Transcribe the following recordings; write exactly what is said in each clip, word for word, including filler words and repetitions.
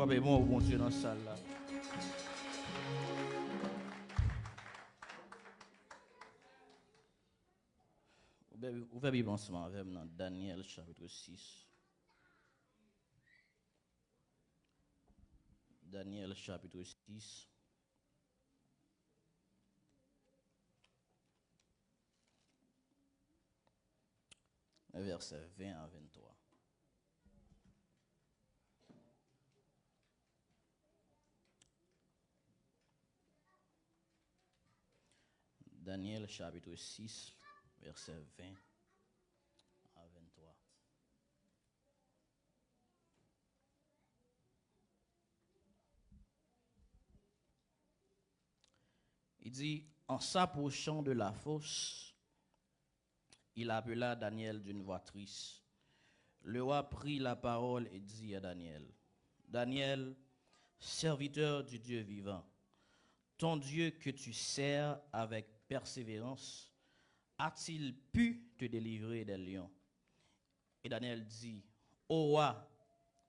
Frape bon Bondye nan sal la. Ouvè, ouvè Bib ansanm avè m nan Danyèl chapit sis. Danyèl chapit sis, vèsè ven a venntwa. Danyèl chapit sis, vèsè ven a venntwa. Il dit, en s'approchant de la fosse, il appela Daniel d'une voix triste. Le roi prit la parole et dit à Daniel, Daniel, serviteur du Dieu vivant, ton Dieu que tu sers avec persévérance, a-t-il pu te délivrer des lions? Et Daniel dit, Ô roi,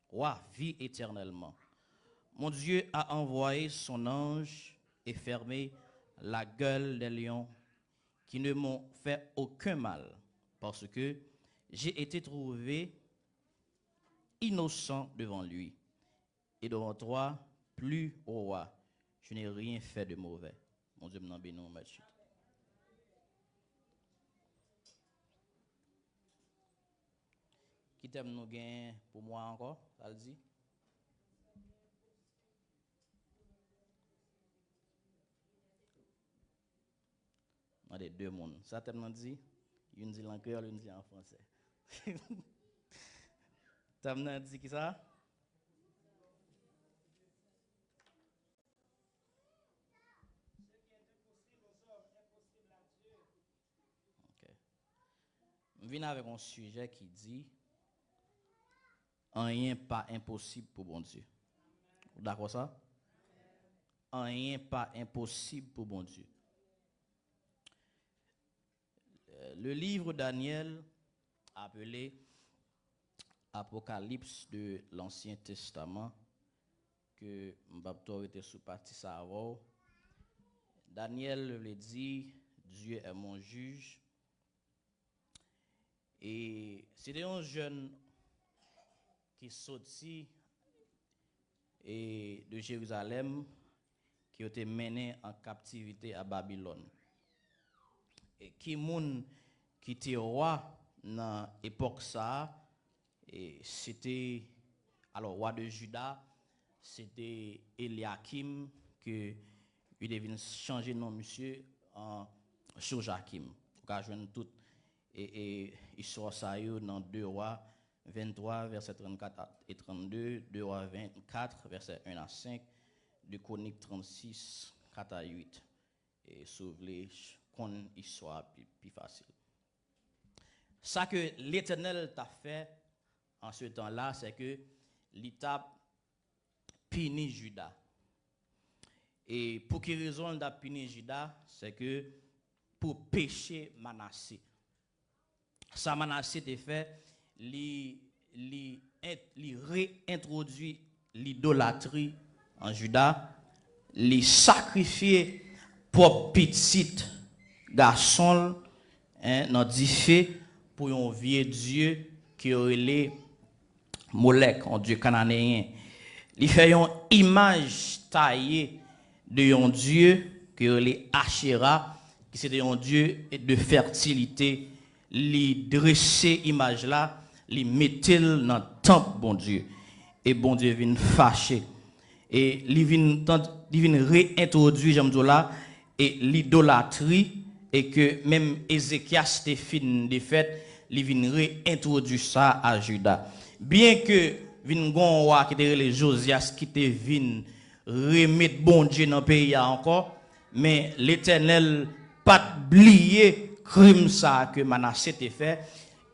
roi, vis éternellement. Mon Dieu a envoyé son ange et fermé la gueule des lions qui ne m'ont fait aucun mal, parce que j'ai été trouvé innocent devant lui, et devant toi, plus haut roi, je n'ai rien fait de mauvais. Bondye m nan beni w, mèt chit. Ki tèm nou gen pou mwa ankò? Sa l di? Mande de moun. Sa tèm nan di? Youn di l an kreyòl, youn di l an fransè. Tèm nan di ki sa? Ok. M vin avèk yon sijè ki di, anyen pa enposib pou Bondye. Ou dakò sa? Anyen pa enposib pou Bondye. Le livre Daniel, appelé Apocalypse de l'Ancien Testament, ke m p ap twò rete sou pati sa avè w. Danyèl vle di, Dieu est mon juge. E se te yon jèn ki soti e de Jerizalèm, ke yo te mennen an kaptivite a Babilòn. E ki moun ki te wa nan epòk sa a? E se te, alò, wa de Jida, se te Elyakim, ke li te vin chanje non misye an Jojakim. Ou ka jwenn tout e, e, istwa sa yo nan de Wa venntwa, vèsè trannkat e trannde, de Wa vennkat, vèsè en a senk, de Kwonik trannsis, kat a uit. E si w vle ch-, konn istwa a pi, pi fasil. Sa ke Letènèl t ap fè an se tan la, se ke li t ap pini Jida. E pou ki rezon l t ap pini Jida? Se ke pou peche Manase. Sa Manase te fè, li, li en-, li reyentwodui lidolatri an Jida, li sakrifye pwòp pitit gason l, en, nan dife pou yon vye dye ke yo rele Molèk, yon dye kananeyen. Li fè yon imaj taye de yon dye ke yo rele Achera, ki se te yon dye de fètilite. Li drese imaj la, li mete l nan tanp Bondye. E Bondye vin fache. E li vin tan-, li vin reyentwodui, jan m di w la, e lidolatri, e ke menm Ezekyas te fin defèt, li vin reyentwodui sa a Jida. Byenke vin gon wa ki te rele Jozyas ki te vin remet Bondye nan peyi a ankò, men Letènèl pa t bliye krim sa a ke Manase te fè,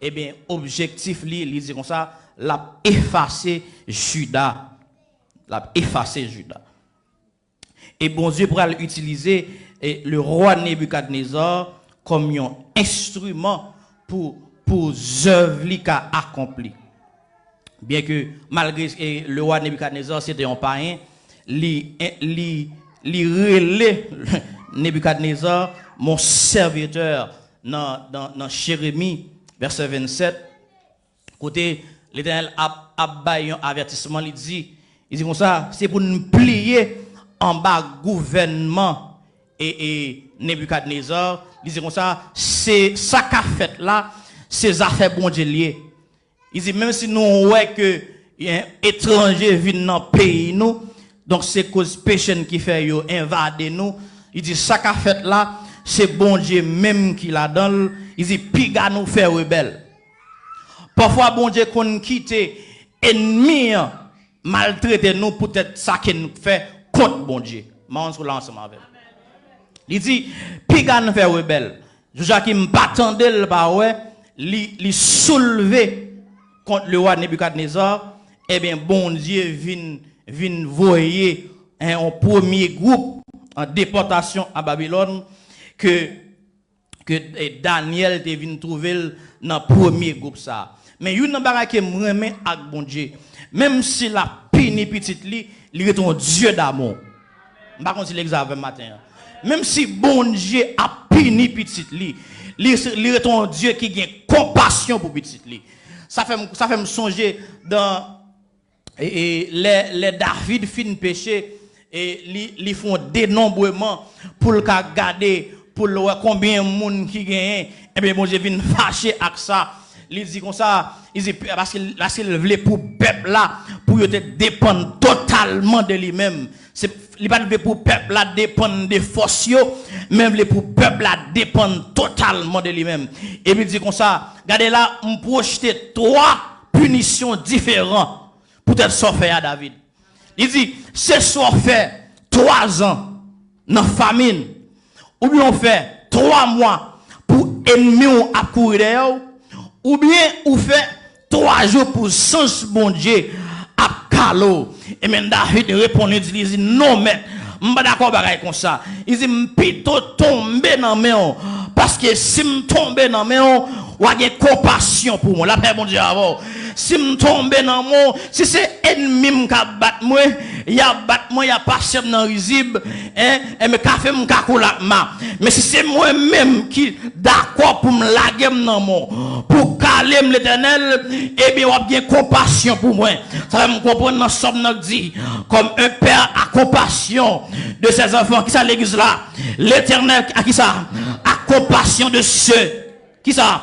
ebyen, objektif li, li di konsa, l ap efase Jida. L ap efase Jida. E Bondye pral itilize, e, le rwa Nebikadneza kòm yon enstriman pou, pou zèv li ka akonpli. Byen ke malgre e, le wa Nebikadnezar se te yon payen, li, li, li rele Nebikadnezar mon serviteur nan, nan, nan Jeremi, vèsè vennsèt, kote Letènèl ap, ap bay yon avètisman, li di, li di konsa, se pou n pliye anba gouvènman e, e Nebikadnezar, li di konsa, se sa k ap fèt la, se zafè Bondye l ye. Li di, menm si nou wè ke en etranje vin nan peyi nou, donk se koz peche n ki fè yo envade nou, li di, sa k ap fèt la, se Bondye menm ki ladan l, li di, piga nou fè rebèl. Pafwa Bondye konn kite ènmi an maltrete nou poutèt sa ke n fè kont Bondye. Mawon sou la ansanm avè m. Li di, piga n fè rebèl. Jou Jakim pa tande l, pa wè, li, li soulve kont le wa Nebikadnezar, ebyen, Bondye vin, vin voye, en, yon premye gwoup an depòtasyon a Babilòn ke, ke e, Danyèl te vin twouve l nan premye gwoup sa a. Men youn nan bagay ke m renmen ak Bondye, menm si l ap pini pitit li, li rete yon Dye damou. M pa konn si l egzit avè m maten an. Menm si Bondye ap pini pitit li, li, li rete yon Dye ki gen konpasyon pou pitit li. Sa fè m, sa fè m sonje dan e, e, lè, lè David fin peche, e, li, li fè yon denonbreman pou l ka gade, pou l wè konbyen moun ki genyen. Ebyen, Bondye vin fache ak sa. Li di konsa, li di, paske, paske l vle pou pèp la, pou yo te depann totalman de li menm. Se, li pa t vle pou pèp la depann de fòs yo, men vle pou pèp la depann totalman de li menm. Epi di konsa, gade la, m pwojte twa pinisyon diferan poutèt sa w fè a, David. Li di, se swa w fè twa zan nan famin, oubyen w fè twa mwa pou ènmi w ap kouri dèyè w, oubyen ou fè twa jou pou zanj Bondye ap kale w. Ebyen, David reponn li, di, li di, non, mèt, m pa dakò bagay konsa. Li di, m pito tonbe nan men w, paske si m tonbe nan men w, w a gen konpasyon pou mwen. Lapè Bondye avè w. Si m tonbe nan men w, si se ènmi m k ap bat mwen, y ap bat mwen, y ap pase m nan rizib, en, enben kafe m kakoul ak ma. Men si se mwen menm ki dakò pou m lage m nan men w, pou w kale m, Letènèl, ebyen w ap gen konpasyon pou mwen. Sa fè m konprann nan sòm nan k di, comme un père a compassion de ses enfants. Kisa legliz la? Letènèl a kisa? A compassion de ceux. Kisa?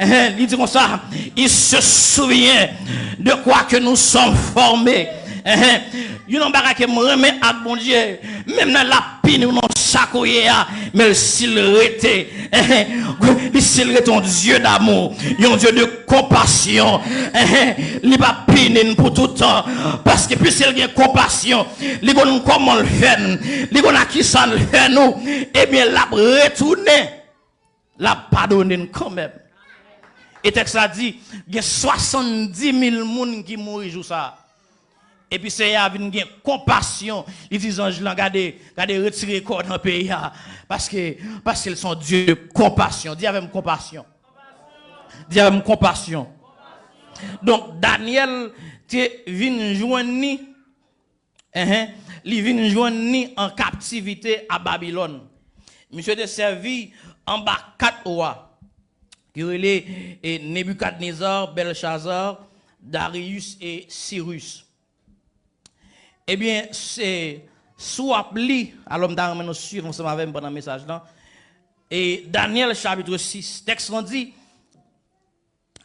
Enhen, li di konsa, il se souvient de quoi que nous sommes formés. Enhen, youn nan bagay ke m renmen ak Bondye, menm lè l ap pini w nan sa ke w ye a, men si l rete, enhen, li, si l rete yon Dye damou, yon Dye de konpasyon, enhen, li pa pini n pou tout tan, paske piske l gen konpasyon, li konn kòman l fè n, li konn a kisa l fè nou, ebyen, l ap retounen. L ap padone n kanmenm. E tèks la di, gen swasanndimil moun ki mouri jou sa a. Epi Seyè a vin gen konpasyon. Li di zanj lan, gade, gade, retire kò w nan peyi a. Paske, paske l se yon Dye de konpasyon. Di avè m konpasyon. Di avè m konpasyon. Donk, Danyèl te vin jwenn ni Enhen, li vin jwenn ni an kaptivite a Babilòn. Misye te sèvi anba kat wa, ki rele, e, Nebikadneza, Bèlchaza, Dariyis e Siris. Ebyen, se, si w ap li, alò m ta renmen nou swiv ansanm avè m pandan mesaj lan. E Danyèl chapit sis, tèks lan di,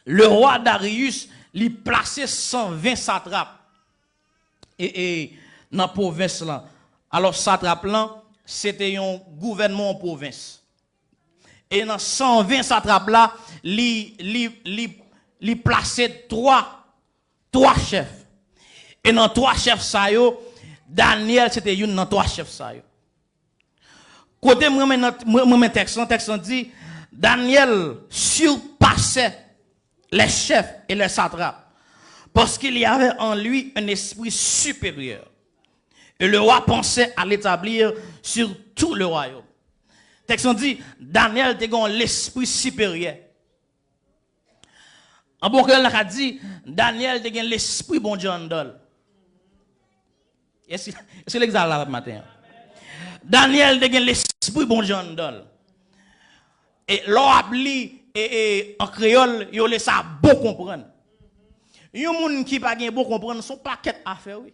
le roi Darius, li plase san ven satrap e, e, nan pwovens lan. Alò, satrap lan, se te yon gouvènman yon pwovens. E nan san ven satrap la, li, li, li, li plase twa, twa chèf. E nan twa chèf sa yo, Danyèl se te youn nan twa chèf sa yo. Kote m renmen nan, m renmen tèks lan, tèks lan di, Daniel surpassait les chefs et les satrapes, parce qu'il y avait en lui un esprit supérieur. Et le roi pensait à l'établir sur tout le royaume. Tèks lan di, Daniel te gen yon lespri siperyè. An bon kreyòl, n a ka di, Danyèl te gen lespri Bondye anndan l. Èske, èske legliz la la maten an? Danyèl te gen lespri Bondye anndan l. E lè w ap li e, e, an kreyòl, yo rele sa bon konprann. Yon moun ki pa gen bon konprann, se yon pakèt afè, wi.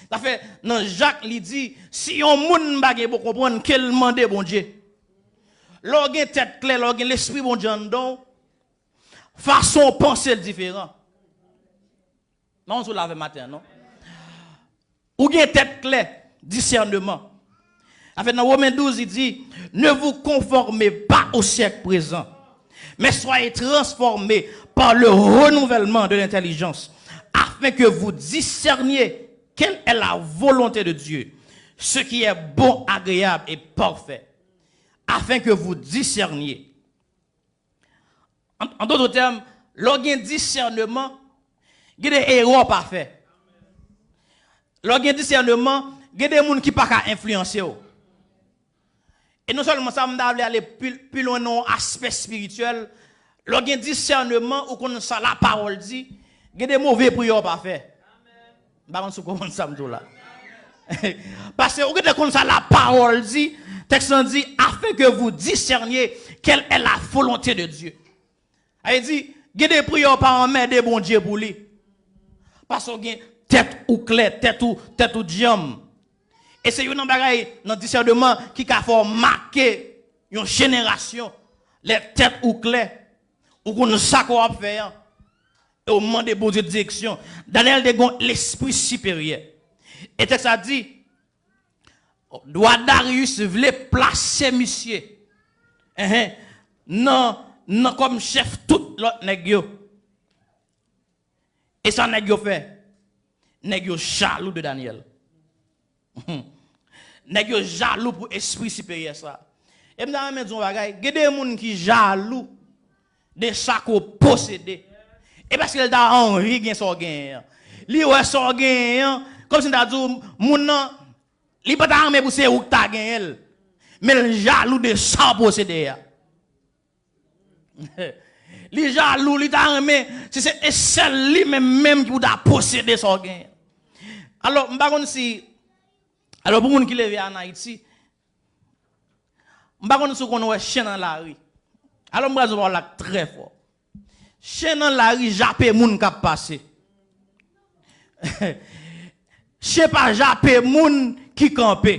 Sa fè, nan Jak, li di, si yon moun pa gen bon konprann, ke l mande Bondye. Lè w gen tèt klè, lè w gen lespri Bondye anndan w, fason w panse l diferan. M pa konn si w la avè m maten an, non. Ou gen tèt klè, disèneman. Sa fè nan Women douz, li di, ne vous conformez pas au siècle présent, mais soyez transformés par le renouvellement de l'intelligence, afin que vous discerniez quelle est la volonté de Dieu, ce qui est bon, agréable et parfait. Afin que vous discerniez. An, an dòt tèm, lè w gen disèneman, gen de erè w pa fè. Lè w gen disèneman, gen de moun ki pa ka enfliyanse w. E non sèlman sa, m ta vle ale pi, pi lwen nan yon aspè espirityèl. Lè w gen disèneman, ou konn sa lapawòl di, gen de move priyè w pa fè. M pa konn si w konprann sa m di w la. Paske ou gentan konn sa lapawòl di, tèks lan di, afin que vous discerniez quelle est la volonté de Dieu. Sa vle di, gen de priyè w pa anmède Bondye pou li. Paske w gen tèt ou klè, tèt ou, tèt ou djanm. E se youn nan bagay nan disèneman ki ka fè w make yon jenerasyon. Lè tèt ou klè, ou konn sa ke w ap fè an. E w mande Bondye direksyon. Danyèl te gen yon lespri siperyè. E tèks la di, wa Daryis vle plase misye, enhen, nan, nan kòm chèf tout lòt nèg yo. E sa nèg yo fè? Nèg yo jalou de Danyèl. Nèg yo jalou pou espri siperyè sa. E m ta renmen di w yon bagay, gen de moun ki jalou de sa ke w posede. E paske l ta anvi gen sa w genyen an. Li wè sa w genyen an, kòmsi m ta di w, moun nan, li pa ta renmen pou se ou k ta genyen l. Men l jalou de sa w posede a. Li jalou, li ta renmen, si se, e sèl li menm menm ki pou ta posede sa w genyen. Alò, m pa konn si, alò, pou moun ki leve an Ayiti, m pa konn si w konn wè chen nan lari. Alò, m pral di w pawòl la trè fò. Chen nan lari jape moun k ap pase. Chen pa jape moun ki kanpe.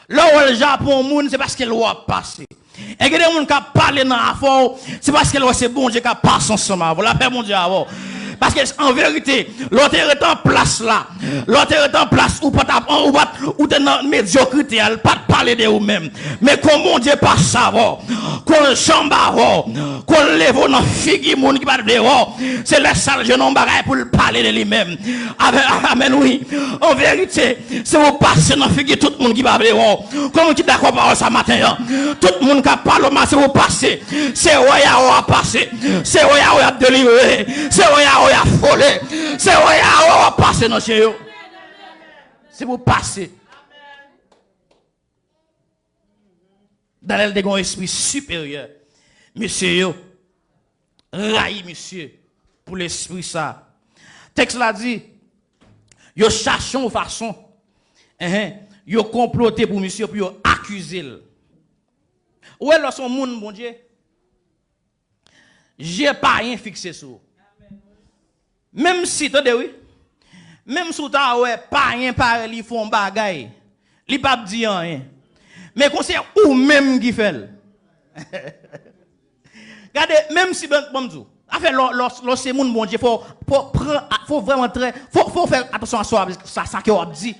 Lè w wè l jape yon moun, se paske l wè w ap pase. E gen de moun k ap pale nan afè w, se paske l wè se Bondye k ap pase ansanm avè w. Lapè Bondye avè w. Paske, an verite, lè w te ret an plas la, lè w te ret an plas, ou pa t ap, ou pa t, ou te nan medyokrite a, l pa t pale de ou menm. Men kon Bondye pase avè w, kon l janbe avè w, kon l leve w nan figi moun ki pa t vle wè w, se lè sa l jwenn yon bagay pou l pale de li menm. Amèn, amèn, wi. An verite, se ou pase nan figi tout moun ki pa vle wè w. Konbyen moun ki dakò pawòl sa maten an? Tout moun k ap pale w mal, se ou pase. Se wè y a wè w ap pase. Se wè y a wè y ap delivre. Se wè y a wè y ap vole. Se wè y a wè w ap pase nan chen yo. Se pou pase. Danyèl te gen yon espri siperyè. Mesye yo rayi misye pou lespri sa. Tèks la di, yo chache yon fason, enhen, yo konplote pou misye, pou yo akize l. Ou wè, lè w se yon moun Bondye, je payen fikse sou ou. Menm si, tande wi, menm si w ta wè payen parèy li fè yon bagay, li p ap di anyen. Men kon se ou menm ki fè l. Gade, menm si, ban, ban m di w, afè lè, lè, lè w se moun Bondye, fò, fò pran, fò vrèman trè, fò, fò w fè atansyon a sa, sa, sa ke w ap di.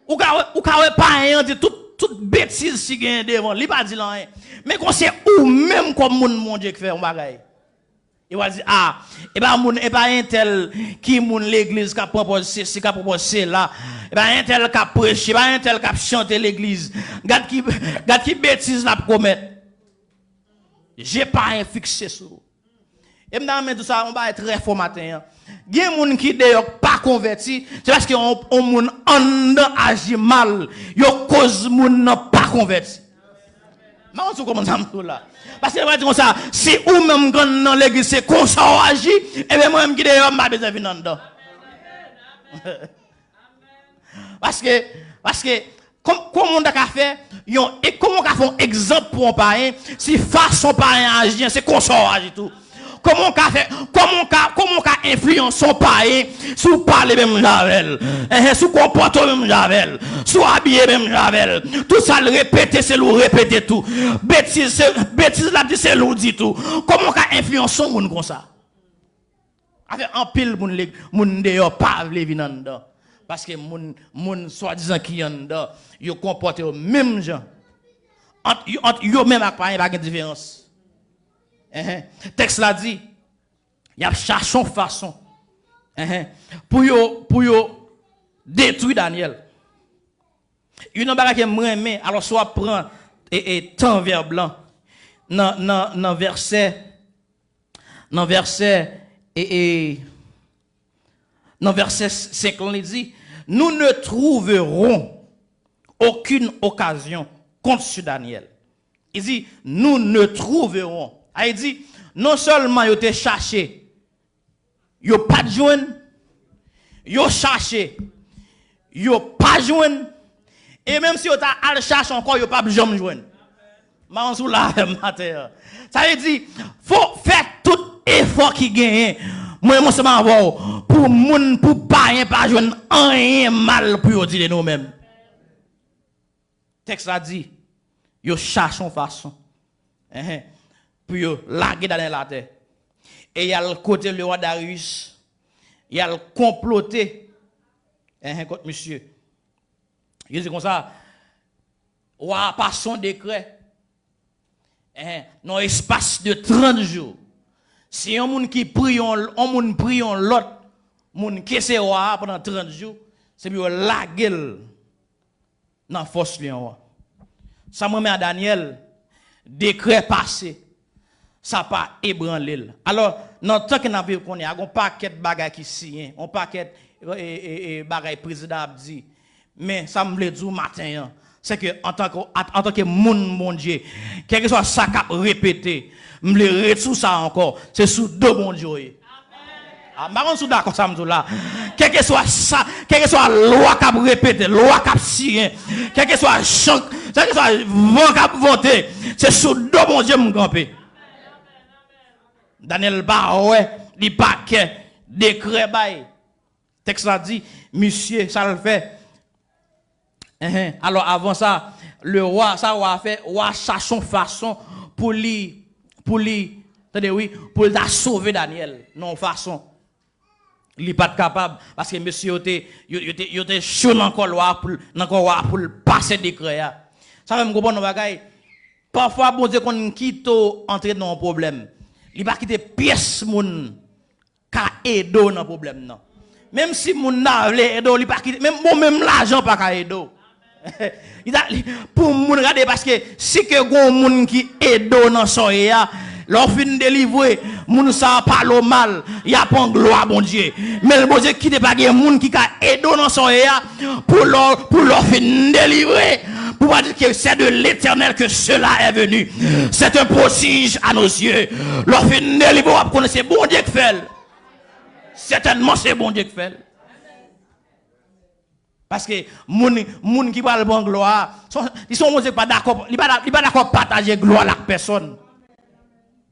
Ou ka wè, ou ka wè payen an di tout, tout betiz ki genyen devan l, li pa di l anyen. Men kon se ou menm kòm moun Bondye ki fè yon bagay. Yo pral di, a, e pa moun, e pa entèl ki moun legliz k ap pran pòz sesi, k ap pran pòz sela. E pa entèl k ap preche, e pa entèl k ap chante legliz. Gad ki, gad ki betiz l ap komèt. Je payen fikse sou ou. E m ta renmen di w sa, yon bagay trè fò maten an. Gen moun ki deyò k pa konvèti, se paske yon, yon moun anndan aji mal, yo koz moun nan pa konvèti. M pa konn si w konprann sa m di w la. Paske l pral di konsa, si ou menm k anndan legliz se konsa w aji, ebyen mwen menm ki deyò m pa bezwen vin anndan. Paske, paske, kòm, kòman w ta ka fè yon, e kòman w ka fè yon egzanp pou yon payen, si fason payen an aji an, se konsa w aji tou? Kòman w ka fè, kòman w ka, kòman w ka enfliyanse yon payen si w pale menm jan avè l? Enhen, si w konpòte w menm jan avè l, si w abiye menm jan avè l, tout sa l repete, se l ou repete tou. Betiz, se, betiz l ap di, se l ou di tou. Kòman w ka enfliyanse yon moun konsa? Afè anpil moun, moun deyò pa vle vin anndan. Paske moun, moun swadizan ki anndan, yo konpòte yo menm jan. Ant, ant yo menm ak payen pa gen diferans. Enhen. Tèks la di, y ap chache yon fason, enhen, pou yo, pou yo detwi Danyèl. Youn nan bagay ke m renmen, alò, si w ap pran e, e tan vèb lan, nan, nan, nan vèsè, nan vèsè, e, e, nan vèsè senk lan, li di, nous ne trouverons aucune occasion contre ce Daniel. Li di, nous ne trouverons. A, li di, non sèlman yo te chache, yo pa t jwenn, yo chache, yo pa jwenn, e menm si yo ta al chache ankò, yo p ap janm jwenn. M pa konn si w la avè m maten an. Sa vle di, fò fè tout efò ki genyen, mwen menm ansanm avè w, pou moun, pou payen pa jwenn anyen mal pou yo di de nou menm. Tèks la di, yo chache yon fason, enhen, pou yo lage Danyèl atè. E y al kote lewa Daryis, y al konplote, enhen, kont misye. Yo di konsa, wa a pase yon dekrè, enhen, nan yon espas de trant jou. Si yon moun ki pri yon, yon moun pri yon lòt moun ke se wa a pandan trant jou, se pou yo lage l nan fòs lyon an. Sa m renmen a Danyèl, dekrè pase, sa pa ebranle l. Alò, nan tan ke n ap viv kounye a, gen yon pakèt bagay ki siyen, yon pakèt, e, e, e, bagay prezidan ap di. Men, sa m vle di w maten an, se ke antanke, antanke moun Bondye, kèlkeswa sa k ap repete, m vle redi w sa ankò, se sou do Bondye w ye. A, m pa konn si w dakò sa m di w la. Kèlkeswa sa, kèlkeswa lwa k ap repete, lwa k ap siyen, kèlkeswa jan, kèlkeswa van k ap vante, se sou do Bondye m kanpe. Danyèl pa wè, li pa kè, dekrè bay. Tèks la di, misye, sa l fè, enhen. Alò, avan sa, le wa, sa wa a fè, wa a chache yon fason pou li, pou li, tande wi, pou l ta sove Danyèl, nan yon fason. Li pa t kapab, paske mesye yo te, yo, yo te, yo te cho nan kò lwa a pou l, nan kò wa a pou l pase dekrè a. Sa fè m konprann yon bagay. Pafwa, Bondye konn kite w antre nan yon pwoblèm. Li pa kite pyès moun ka ede w nan pwoblèm nan. Menm si moun nan vle ede w, li pa kite, menm, bon, menm lajan pa ka ede w. Li ta, li, pou moun gade, paske si ke gon moun ki ede w nan sa w ye a, lè w fin delivre, moun sa a pale w mal, y ap pran glwa Bondye. Men Bondye kite pa gen moun ki ka ede w nan sa w ye a, pou lè w, pou lè w fin delivre, pou pa di ke c'est de l'Éternel que cela est venu. C'est un prodige à nos yeux. Lè w fin delivre, w ap konnen se Bondye k fè l. Sètènman, se Bondye k fè l. Paske moun, moun ki pral pran glwa a, se yon, li se yon Bondye ki pa dakò, li pa, li pa dakò pataje glwa l ak pèsòn.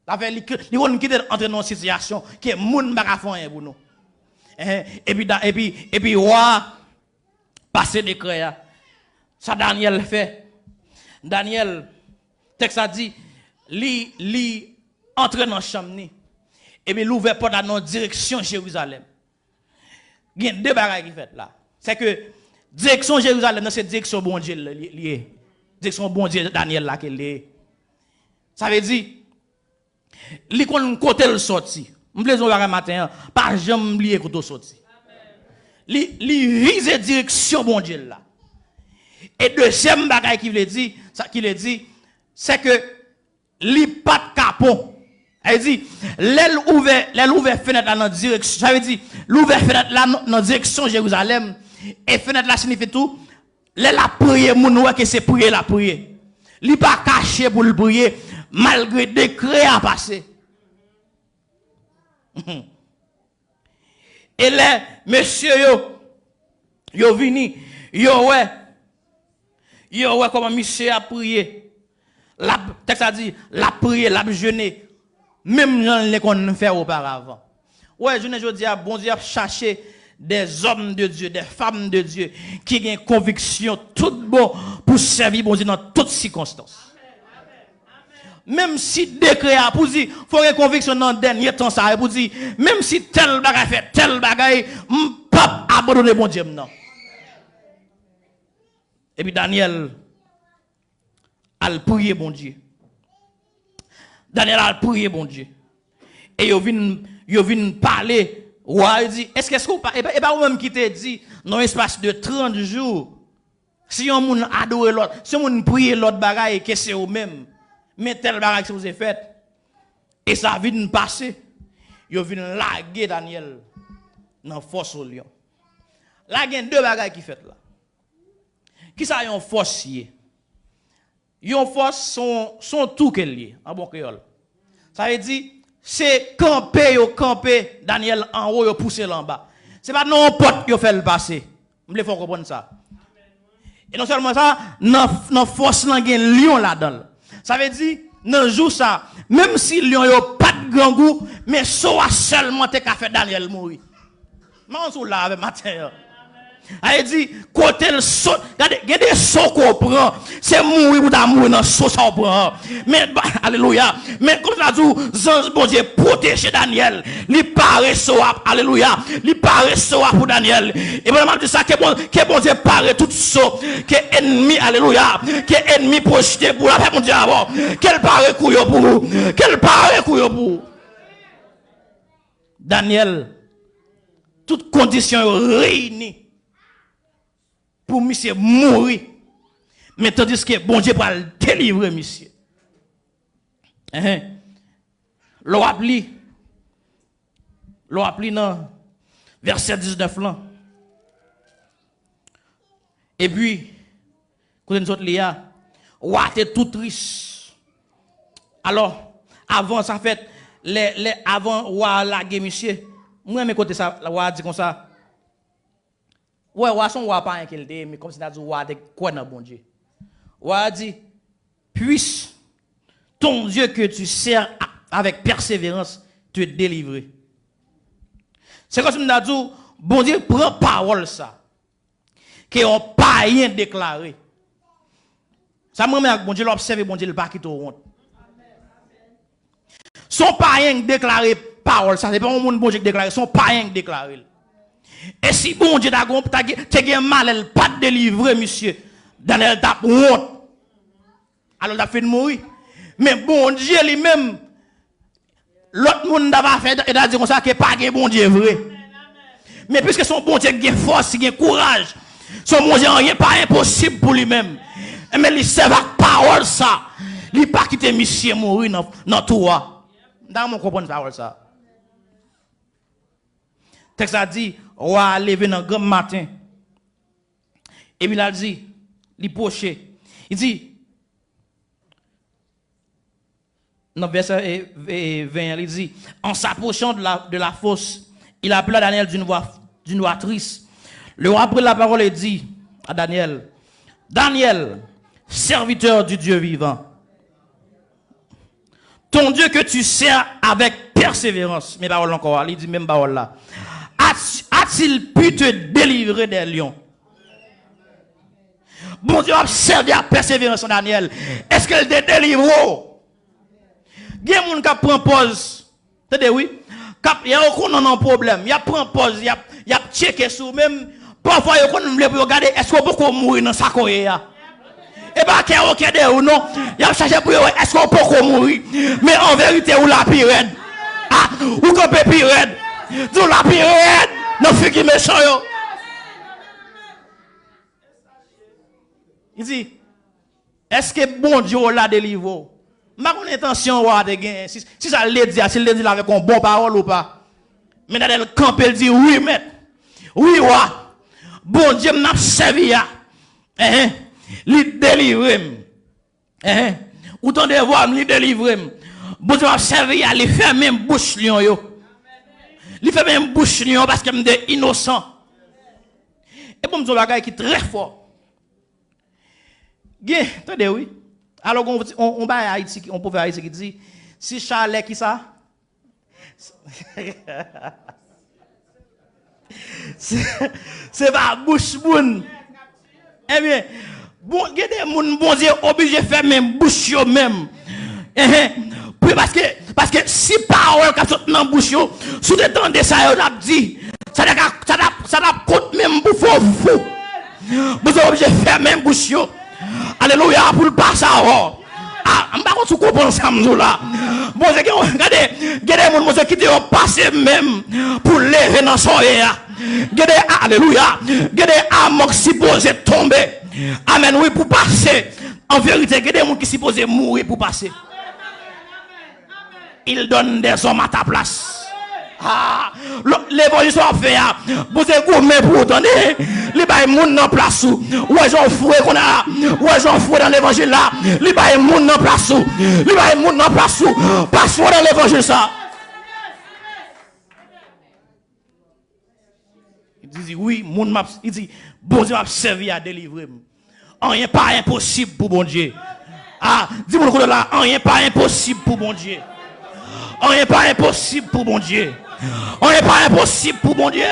Sa fè li, li konn kite n antre nan yon sitiyasyon ke moun pa ka fè anyen pou nou. Enhen, epi, da- epi, epi wa a pase dekrè a. Sa Danyèl fè. Danyèl, tèks la di, li, li antre nan chanm ni. Epi l ouvè pòt la nan direksyon Jerizalèm. Gen de bagay ki fèt la. Se ke direksyon Jerizalèm nan se direksyon Bondye l li, li ye. Direksyon Bondye Danyèl la ke l ye. Sa vle di, li konn kote l sòti. M vle di yon bagay maten an, pa janm bliye kote w sòti. Li, li vize direksyon Bondye l la. E dezyèm bagay ki vle di, sa ki vle di, se ke li pa t kapon. Sa vle di, lè l ouvè, lè l ouvè fenèt la nan direksyon, sa vle di, l ouvè fenèt la nan, nan direksyon Jerizalèm, e fenèt la siyifi tou, lè l ap priye, moun wè ke se priye l ap priye. Li pa kache pou l priye, malgre dekrè a pase. E lè mesye yo, yo vini, yo wè, yo wè kòman misye ap priye. L ap, tèks la di, l ap priye, l ap jene. Menm jan l te konn fè oparavan. Ou wè, jounen jodi a, Bondye ap chache des hommes de Dieu, des femmes de Dieu ki gen konviksyon tout bon pou sèvi Bondye nan tout sikonstans. Menm si dekrè a pou di, fò gen konviksyon nan dènye tan sa a, pou di, menm si tèl bagay fè tèl bagay, m p ap abandone Bondye m nan. Epi Danyèl al priye Bondye. Danyèl al priye Bondye. E yo vin, yo vin pale wa a, yo di, èske, èske ou pa, e pa, e pa ou menm ki te di, nan yon espas de trant jou, si yon moun adore lòt, si yon moun priye lòt bagay, ke se ou menm, men tèl bagay ki sipoze fèt. E sa vin pase. Yo vin lage Danyèl nan fòs o lyon. La gen de bagay ki fèt la. Kisa yon fòs ye? Yon fòs se yon, se yon tou ke l ye, an bon kreyòl. Sa vle di, se kanpe yo kanpe Danyèl anwo, yo pouse l anba. Se pa nan yon pòt yo fè l pase. M vle fè w konprann sa. E non sèlman sa, nan, nan fòs lan gen lyon ladan l. Sa vle di, nan jou sa, menm si lyon yo pa t grangou, men so a sèlman te ka fè Danyèl mouri. M pa konn si w la avè m maten an. Sa vle di, kote l sot, gade, gen de so ke w pran, se mouri pou w ta mouri nan so sa w pran an. Men, ba, alelouya. Men, kòm sa di w, zanj Bondye pwoteje Danyèl. Li pare so a, alelouya. Li pare so a pou Danyèl. E pandan m ap di sa, ke Bon-, ke Bondye pare tout so, ke ènmi, alelouya, ke ènmi pwojte pou l ap fè Bondye avè w. Ke l pare kou yo pou ou. Ke l pare kou yo pou ou. Danyèl, tout kondisyon yo reyini pou misye mouri. Men tandiske Bondye pral delivre misye. Enhen. Lè w ap li, lè w ap li nan vèsè diznèf lan, epi, kote n sot li a, wa te tou tris. Alò, avan sa fèt, lè, lè, avan wa a lage misye, mwen renmen kote sa, wa a di konsa, Ou wè, wa se yon wa payen ke l te ye, men kòmsi ta di w wa te kwè nan Bondye. Wa a di, puisse ton Dieu que tu sers avec persévérance te délivrer. Se kòmsi m ta di w, Bondye pran pawòl sa, ke yon payen deklare. Sa m renmen ak Bondye, lè w ap sèvi Bondye, l pa kite w wont. Se yon payen k deklare pawòl sa, se pa yon moun Bondye k deklare, se yon payen k deklare l. E si Bondye ta gon, ta gen, te gen malè, l pa t delivre misye, Danyèl t ap wont. Alò, l t ap fin mouri. Men Bondye li menm, lòt moun ta va fè, e ta di konsa ke pa gen Bondye vre. Men piske se yon Bondye ki gen fòs, ki gen kouraj, se yon Bondye anyen pa enposib pou li menm. Enben, li sèvi ak pawòl sa. Li pa kite misye mouri nan, nan tou a. M ta renmen w konprann pawòl sa. Tèks la di, wa a leve nan granm maten. Epi l al di, li pwoche. Li di, nan vèsè, e, e, ven an, li di, en s'approchant de la, de la fosse, il appela Daniel d'une voix, d'une voix triste. Le roi prit la parole et dit à Daniel, Daniel, serviteur du Dieu vivant, ton Dieu que tu sers avec persévérance, men pawòl ankò a, li di menm pawòl la, a-, a-t-il pu te délivrer des lions? Bondye w ap sèvi ak pèseverans an Danyèl, èske l te delivre w? Gen moun k ap pran pòz, tande wi, k ap, y a, yo konnen w nan pwoblèm, y ap pran pòz, y ap, y ap tcheke sou ou, men pafwa yo konn vle pou yo gade èske w poko mouri nan sa ke w ye a. E pa kè yo kè dèyè w non, y ap chache pou yo wè èske w poko mouri. Men an verite ou la pi rèd. A, ou kanpe pi rèd. Di w la pi rèd nan figi mechan yo. Li di, èske Bondye w la delivre w? M pa konn entansyon wa a te genyen. Si, si sa l te di a, si l te di l avèk yon bon pawòl ou pa. Men Danyèl kanpe, l di, wi, mèt. Wi, wa. Bondye m n ap sèvi a. Enhen. Li delivre m. Enhen. Ou tande vwa m, li delivre m. Bondye m ap sèvi a, li fèmen bouch lyon yo. Li fèmen bouch lyon paske m te inosan. E bon, m di yon bagay ki trè fò. Gen, tande wi. Alò, gen yon, yon, yon bagay Ayiti, yon pwovèb Ayiti ki di, si chalè ki sa? Se, se pa bouch moun. Ebyen, bon, gen de moun Bondye oblije fèmen bouch yo menm. Enhen. Pou, paske, paske si pawòl k ap sot nan bouch yo, si w te tande sa yo t ap di, sa t ap, sa t ap, sa t ap kont menm pou fè w fou. Bondye oblije fèmen bouch yo. Alelouya, pou l pa sa w. Ah, m pa konn si w konprann sa m di w la. Bondye gen, gade, gen de moun Bondye kite yo pase menm pou leve nan sa w ye a. Gen de, alelouya, gen de amòk sipoze tonbe. Amèn, wi, pou pase. An verite, gen de moun ki sipoze mouri pou pase. Il donne des hommes à ta place. Ah, levanjil sa w ap fè a, Bondye goumen pou ou, tande. Li bay moun nan plas ou. Ou wè jan w fre kounye a la. Ou wè jan w fre nan levanjil la. Li bay moun nan plas ou. Li bay moun nan plas ou. Pase w nan levanjil sa. Li di, wi, moun m ap, li di, Bondye m ap sèvi a delivre m. Anyen pa enposib pou Bondye. Ah, di moun kote w la, anyen pa enposib pou Bondye. Anyen pa enposib pou Bondye. Anyen pa enposib pou Bondye.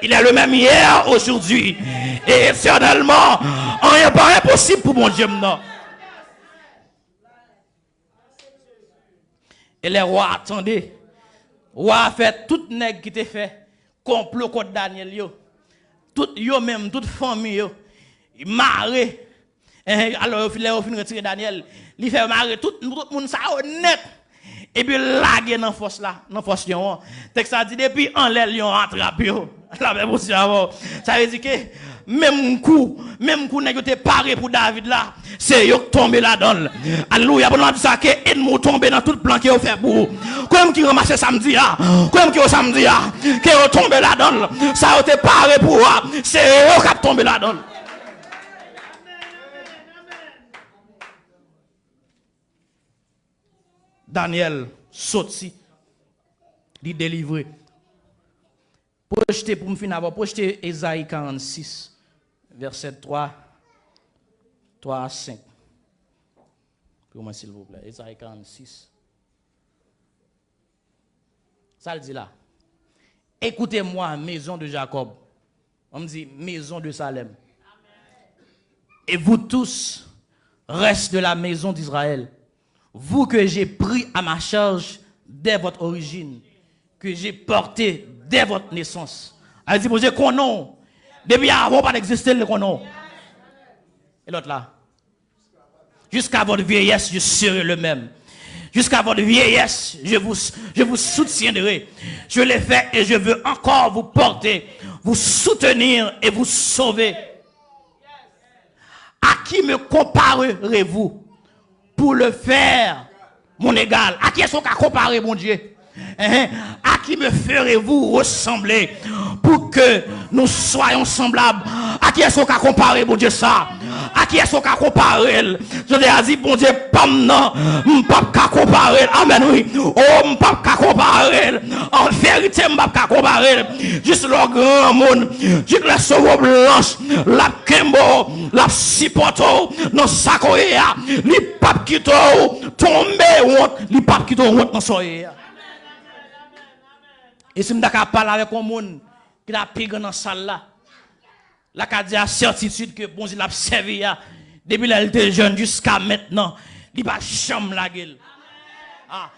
Il est le même hier, aujourd'hui et éternellement. Anyen pa enposib pou Bondye m nan. E lè wa a tande, wa a fè tout nèg ki te fè konplo kont Danyèl yo, tout yo menm, tout fanmi yo, mare. Enhen, alò, yo fin, lè yo fin retire Danyèl, li fè mare tout, tout moun sa yo nèt. Epi lage nan fòs la, nan fòs lyon an. Tèks la di, depi anlè lyon an atrap yo. Lapè Bondye avè w. Sa vle di ke menm kou, menm kou nèg yo te pare pou David la, se yo k tonbe ladan l. Alelouya. Pandan l ap di sa, ke ènmi w tonbe nan tout plan ke yo fè pou ou. Kote m ki ranmase sa m di a? Kote m ki wè sa m di a? Ke yo tonbe ladan l. Sa yo te pare pou ou a, se yo k ap tonbe ladan l. Danyèl soti, li delivre. Pwojte pou m fin avè w, pwojte Ezayi karannsis, vèsè twa, twa a senk. Pou mwen, silvouplè. Ezayi karannsis. Sa l di la? Écoutez-moi, maison de Jacob. An m di, maison de Salem. Et vous tous, reste de la maison d'Israël, vous que j'ai pris à ma charge dès votre origine, que j'ai porté dès votre naissance. A di, Bondye konnen w. Depi avan w pa t egziste, li konnen w. E lòt la? Jusqu'à votre vieillesse, je serai le même. Jusqu'à votre vieillesse, je vous, je vous soutiendrai. Je l'ai fait et je veux encore vous porter, vous soutenir et vous sauver. À qui me comparerez-vous pour le faire mon égal? A kiyès ou ka konpare Bondye? Hein? À qui me ferez-vous ressembler pour que nous soyons semblables? A kiyès ou ka konpare Bondye sa? A kiyès ou ka konpare l? Jodi a di, Bondye pa m nan, m p ap ka konpare l. Amèn, wi. Oh, m p ap ka konpare l. An verite, m p ap ka konpare l. Jis lè w granmoun, jis lè se w blanch, l ap kenbe w, l ap sipòte w nan sa ke w ye a. Li p ap kite w tonbe wont, li p ap kite w wont nan sa w ye a. E si m ta ka pale avèk yon moun ki ta pi gran nan sal la, l a ka di a sètitid ke Bondye l ap sèvi a, depi lè l te jèn jiska mentnan, li pa janm lage l. Ah,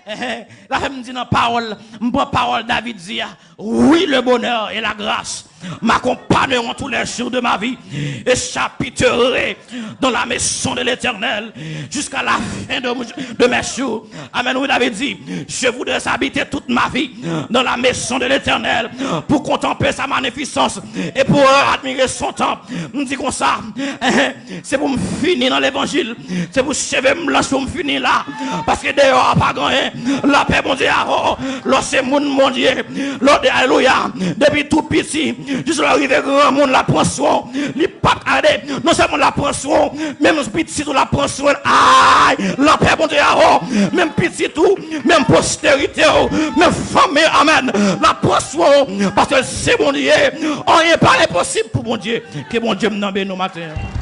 eh, eh, la fè m di nan pawòl, m pran pawòl David di a, oui, le bonheur et la grâce m'accompagneront tous les jours de ma vie, et j'habiterai dans la maison de l'Éternel jusqu'à la fin de, de mes jours. Amèn, wi, David di, je voudrais habiter toute ma vie dans la maison de l'Éternel pour contempler sa magnificence et pour admirer son temple. M di konsa, eh, eh, se pou m fini nan levanjil, se pou cheve m blanch pou m fini la, paske deyò a pa gen anyen, Lapè Bondye a, oh, lè w se moun Bondye, lè w, alelouya, depi tou piti, jis lè w rive granmoun, l ap pran swen w. Li p ap gade, non sèlman l ap pran swen w, menm pitit ou l ap pran swen l. Ay, lapè Bondye a, oh, menm pitit ou, menm posterite w, menm fanmi, amèn, l ap pran swen w, paske l se Bondye. Anyen pa enposib pou Bondye. Ke Bondye m nan beni w maten an.